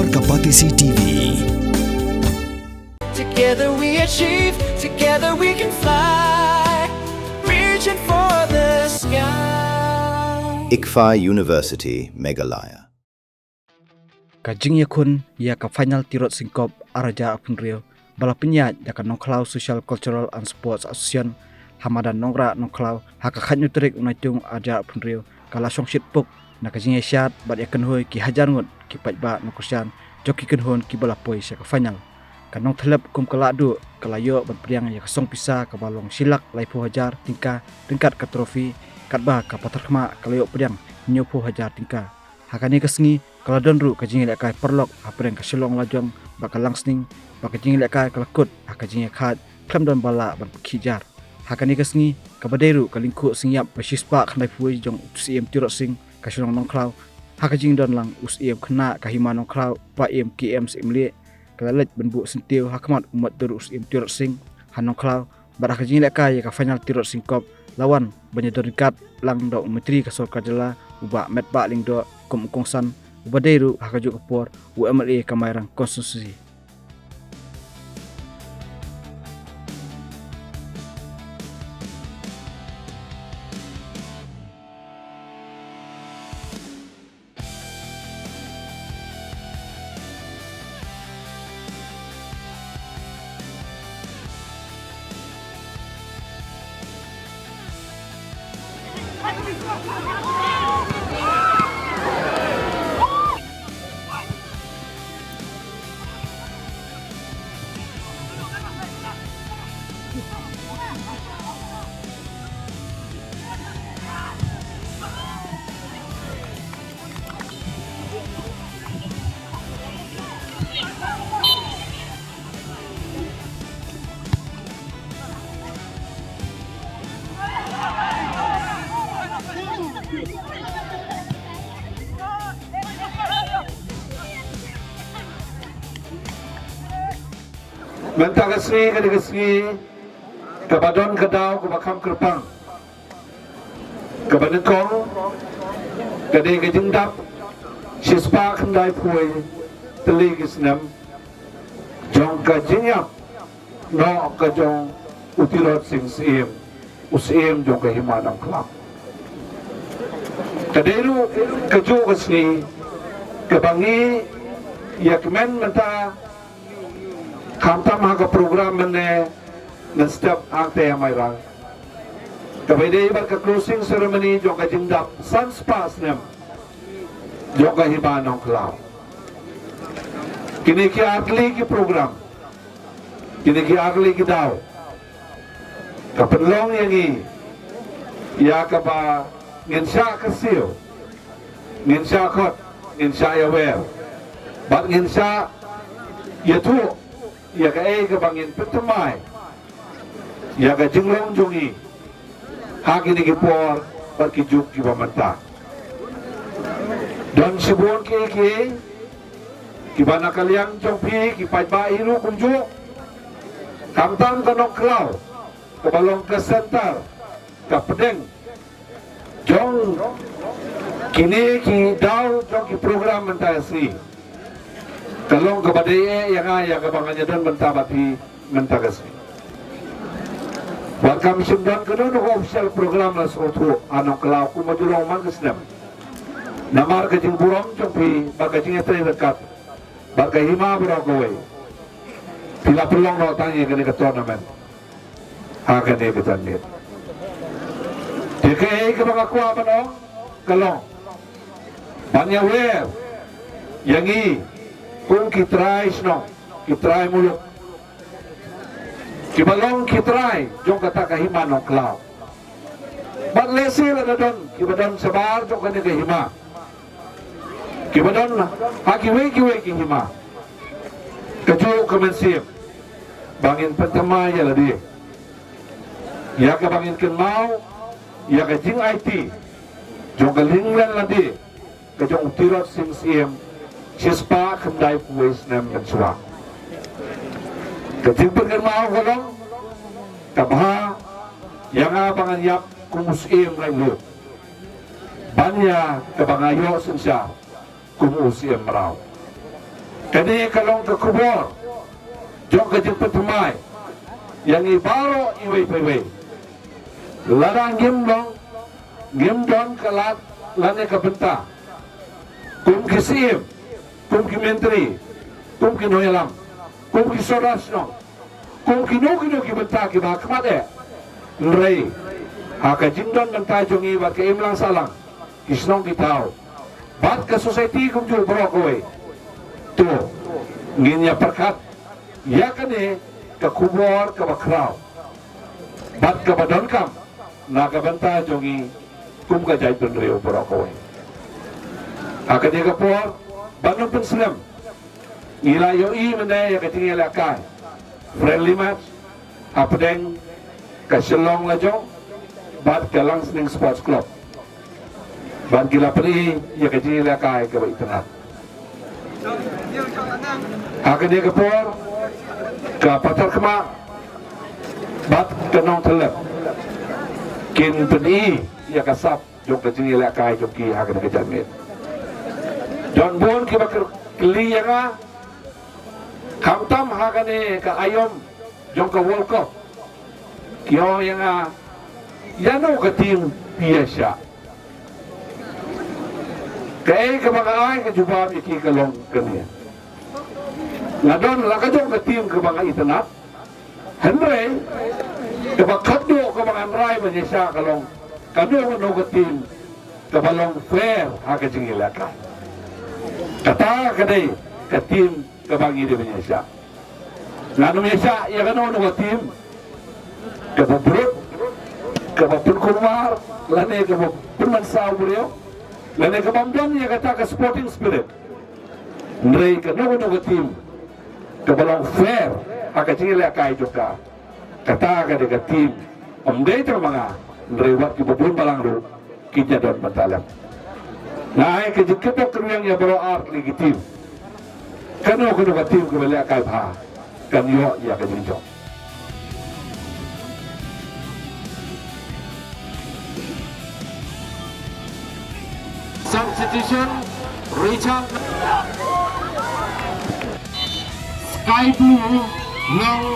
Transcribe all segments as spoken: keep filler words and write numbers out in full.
Ka Batesi T V. Together we achieve, together we can fly, reaching for the sky. ICFAI University, Meghalaya. Ka jingïakhun ïa ka final Tirot Sing Cup ar hajar arphew hynriew ba la pynïaid da ka Nongkhlaw Social Cultural and Sports Association ha madan Nongrah Nongkhlaw ha ka khatnïew tarik u Naitung ar hajar arphew hynriew ka la shongshit puk na ka jingïaishad bad ïakynhoi ki hajar ngut ki paidbah nongkyrshan jong ki kynhun kiba la poi sha ka final. Ka nongthlep kum ka lahduh ka la ïoh ban pdiang ïa ka song pisa kaba long shi lak laiphew hajar tyngka ryngkat ka trophy, katba ka pathar khmah ka la ïoh pdiang hynñiewphew hajar tyngka. Ha kane ka sngi ka la don ruh ka jingïalehkai paralok hapdeng ka Shillong Lajong bad ka Langsning, bad ka jingïalehkai ka la kut ha ka jingïakhaid khlem don ba lah ban pynkhih jar. Ha kane ka sngi kaba dei ruh ka lyngkhuh sngewïap ba shispah khyndaiphew jong u Syiem Tirot Sing ka Shillong Nongkhlaw, ha ka jingdon lang u Syiem Khynnah ka Hima Nongkhlaw, Bah Im K M Syiemlieh, ka la leit ban buh syntiew ha khmat u Mot Dur u Syiem Tirot Sing ha Nongkhlaw. Bad ha ka jingïalehkai ïa ka final Tirot Sing Cup la wan ban ïadon ryngkat lang da u Myntri ka Sorkar Jylla u Bah Metbah Lyngdoh kum u kongsan, uba dei ruh ha kajuh ka por u M L A ka Mairang Constituency. Mynta ka sngi ka dei ka sngi kaba don ka daw kaba kham kyrpang, kaba nyngkong ka dei ka jingdap shispah khyndaiphew tylli ki snem jong ka jingïap noh ka jong u Tirot Sing Syiem, u Syiem jong ka Hima Nongkhlaw. Ka dei ruh kajuh ka sngi kaba ngi ïa kmen mynta, khamtam ha ka program mynne mynstep hangta ha Mairang, kaba dei bad ka closing ceremony jong ka jingdap san spah snem jong ka Hima Nongkhlaw. Kine ki artylli ki program, kine ki artylli ki daw ka pynlong ïa ngi ïa kaba ngin shah kyrsiew, ngin shah khot, ngin shah ïawer bad ngin shah ïathuh ïa kaei kaba ngin pynthymmai ïa ka jinglong jong ngi ha kine ki por bad ki juk kiba mynta. Don shibun kiei kiei kiba na ka liang jong phi ki paidbah hi ruh kumjuh, khamtam ka Nongkhlaw kaba long ka center, ka pdeng jong kine ki daw jong ki program mynta ka sngi, ka long kaba dei eh ïa nga ïa kaba ngan ïadon bynta bad phi mynta ka sngi. Bad kam shym don kano kano ka official program la sngewthuh ha Nongkhlaw kum ba ju long man ka snem. Namar ka jingburom jong phi bad ka jingïatreilang bad ka hima baroh kawei, phi la pynlong noh tang ïa kane ka tournament ha kane ka janmiet. Te kaei kaba nga kwah ban ong ka long ban ïawer ïa ngi kum ki trai shnong, ki trai muluk, kiba long ki trai jong kata ka Hima Nongkhlaw. Bad lehse lada don kiba don shabar jong kane ka hima, kiba don ha kiwei kiwei ki hima, kajuh ka mynsiem ba ngin pynthymmai ïa lade ïa kaba ngin kynmaw ïa ka jingaiti jong ka liang lade ka jong u Tirot Sing Syiem shispah khyndai phew snem mynshuwa. Ka jingpynkynmaw ka long ka bha ïa nga ba ngan ïap kum u Syiem laitluid ban ïa kaba nga ïoh synshar kum u Syiem mraw. Kane ka long ka khubor jong ka jingpynthymmai ïa ngi baroh iwei pa iwei. Lada ngim long, ngim don ka lad lane ka bynta kum ki syiem, kum ki myntri, kum ki nongïalam, kum ki sordar shnong, kum kino kino ki bynta kiba khmat eh. Hynrei ha ka jingdon bynta jong ngi bad ka imlang sahlang, ki shnong ki thaw bad ka society kumjuh baroh kawei, to ngin ïa pyrkhat ïa kane ka khubor kaba khraw bad kaba donkam na ka bynta jong ngi kum ka jaitbynriew baroh kawei. Ha kane ka por ban ym pynslem, ngi la ïohi mynne ïa ka jingïalehkai friendly match hapdeng ka Shillong Lajong bad ka Langsning Sports Club. Bad ki la pyni ïa ka jingïalehkai kaba itynnad. Ha kane ka por ka Patharkhmah bad ka Nongthyllep kin pyni ïa ka sap jong ka jingïalehkai jong ki ha kane ka janmiet. Don bun kiba kylli ïa nga, khamtam ha kane ka aïom jong ka World Cup, ki ong ïa nga, ïano ka team phi ïa shah? Kaei kaba nga ai ka jubab ïa ki ka long kane, nga don la ka jong ka team kaba nga itynnad. Hynrei kaba khatduh kaba ngan rai ban ïa shah ka long kano kano ka team kaba long fair ha ka jingïalehkai. Kata ka dei ka team kaba ngi dei ban ïa shah. Ngan ym ïa shah ïa kano kano ka team kaba brut, kaba pynkulmar lane kaba pynmynsaw briew lane kaba ym don ïa kata ka sporting spirit. Hynrei kano kano ka team kaba long fair ha ka jingïalehkai jong ka, kata ka dei ka team. Ym dei tang ma nga, hynrei wat kiba bun balang ruh kin ïa don bynta lem. Nga ai ka jingkyrpad kyrwiang ïa baroh ar tylli ki team. Kano kano ka team kaba lehkai bha kan ïoh ïa ka jingjop. Substitution, Richard. Sky Blue, Long.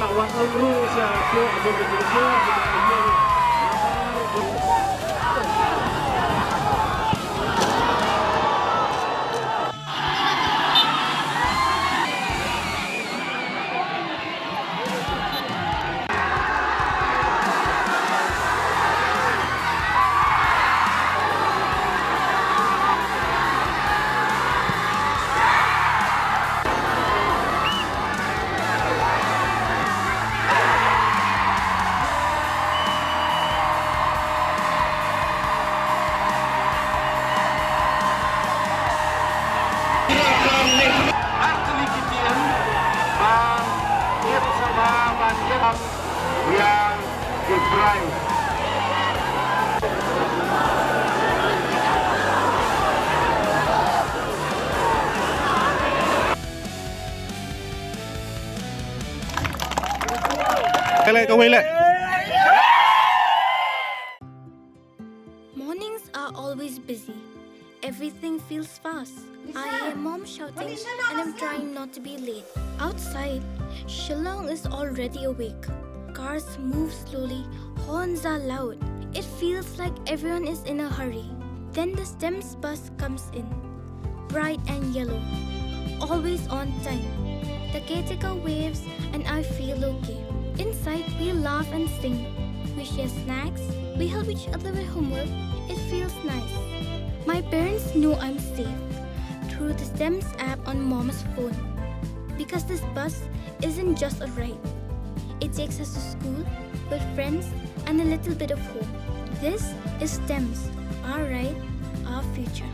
Kawei leh, kawei leh. Mornings are always busy. Everything feels fast. I hear mom shouting and I'm trying not to be late. Outside, Shillong is already awake. Cars move slowly, horns are loud. It feels like everyone is in a hurry. Then the STEMS bus comes in. Bright and yellow. Always on time. The caretaker waves and I feel okay. Inside, we laugh and sing. We share snacks. We help each other with homework. It feels nice. My parents know I'm safe through the STEMS app on mom's phone. Because this bus isn't just a ride. It takes us to school, with friends, and a little bit of hope. This is STEMS, our ride, our future.